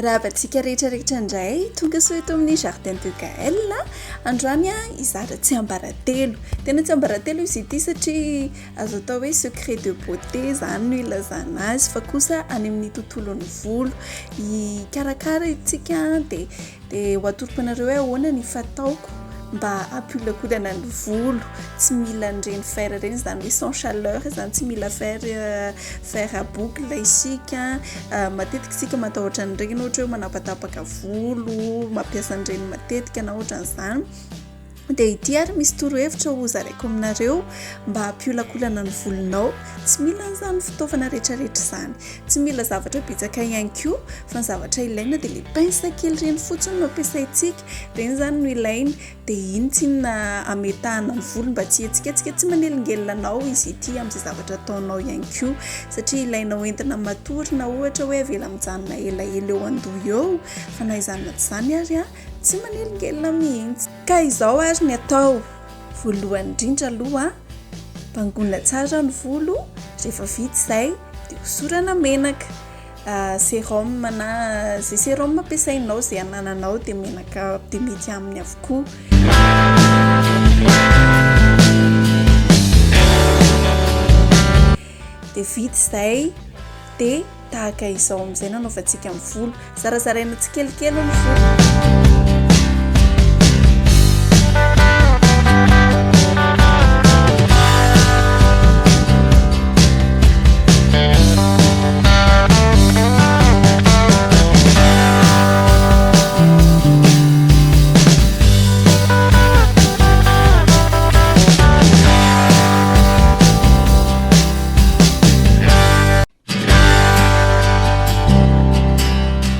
Miarahaba antsika rehetra rehetra indray, tonga soa eto amin'ny Jardin de Gaël. Androany hizara tsiambaratelo. Tena tsiambaratelo izy ity satria azo atao hoe secret de beauté izany no ilazana azy fa kosa any amin'ny tontolon'ny volo. Hikarakara isika dia Dia ho atoroko anareo hoe ahoana ny fataoko mba hampiolakolana ny volo, tsy mila an'ireny fer ireny izany hoe sans chaleur izany, tsy mila fer fer à boucle isika, matetika isika matahotra an'ireny ohatra hoe manapatapaka volo, mampiasa an'ireny matetika na ohatran'izany. Dia ity ary misy torohevitra ho zaraiko aminareo mba hampiolakolana ny volonao. Tsy mila an'izany fitaovana rehetrarehetra izany. Tsy mila zavatra betsaka ihany koa fa ny zavatra ilaina dia ilay pince kely ireny fotsiny no ampiasaintsika. Ireny izany no ilaina. Dia iny tsinona ametahana ny volo mba tsy hihetsiketsika, tsy manelingelina anao izy ity amin'izay zavatra ataonao ihany koa. Satria ilainao entina matory na ohatra hoe avela mijanona elaela eo an-doha eo. Fa na izany na tsy izany ary Tsy manelingelina mihitsy. Ka izao ary ny atao, voalohany indrindra aloha, bangoina tsara ny volo, rehefa vita izay dia hosorana menaka, sérum na izay sérum ampiasainao, izay anananao dia menaka dia mety aminy avokoa. Dia vita izay dia tahaka izao amin'izay no anaovantsika ny volo. Zarazaraina tsikelikely ny volo.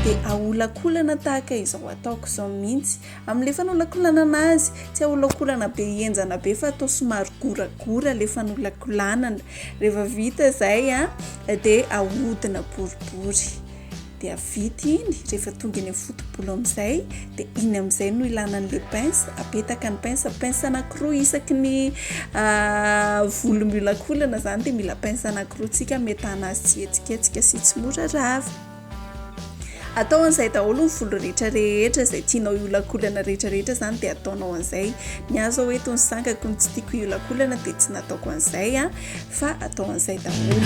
Dia aholakolana tahaka izao ataoko izao mihitsy. Amin'ilay fanolakolanana azy, tsy aholakolana be henjana be fa atao somary goragora ilay fanolakolanana. Rehefa vita izay dia ahodina boribory. Dia vita iny, rehefa tonga eny amin'ny foto-bolo amin'izay dia iny amin'izay no ilana an'ilay pince, apetaka ny pince, pince anankiroa isaky ny volo miolakolana izany dia mila pince anankiroa tsika hametahana azy tsy hihetsiketsika sy tsy mora rava. Atao an'izay daholo ny volo rehetra rehetra izay tianao hiolakolana rehetra rehetra izany dia ataonao an'izay. Ny ahy izao eto ny sangako no tsy tiako hiolakolana dia tsy nataoko an'izay an. Fa atao an'izay daholo.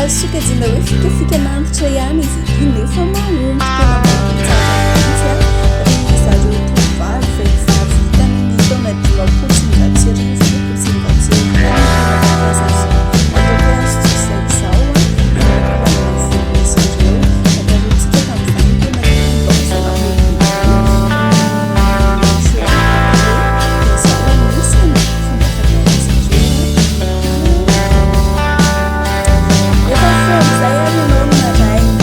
Azo sokajiana hoe fikafikan'antitra ihany izy ity nefa mahomby tena mahomby tsara mihitsy ry zareo tovovavy vehivavy tamin'ny taona 1950 1950 tany no tena nampiasa azy io. Ataoko hoe azo tsy izay izao hanolakolana ny volon'izy ireo. Tsaroantsika tamin'izany tena tendance nahoby tokoa ny cheveux bouclés dia izao anisany fomba fanaon'izy ireo. Efa fohy amin'izay ary ianao no maraina.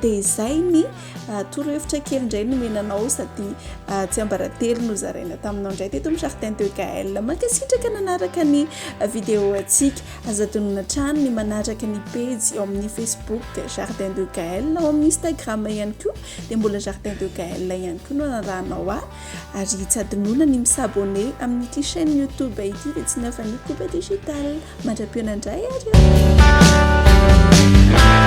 Dia izay ny torohevitra kely indray nomena anao sady tsiambaratelo nozaraina taminao indray teto amin'ny Jardin de Gaël. Mankasitraka nanaraka ny vidéo antsika. Aza adinoina hatrany ny manaraka ny pejy ao amin'ny Facebook Jardin de Gaël, ao amin'ny Instagram ihany koa dia mbola Jardin de Gaël ihany koa no anarahanao ahy. Ary tsy adinoina ny mi-s'abonner amin'ity chaîne YouTube ity dia tsy ny hafa ny Koba Digital. Mandra-pihaona indray ary ô!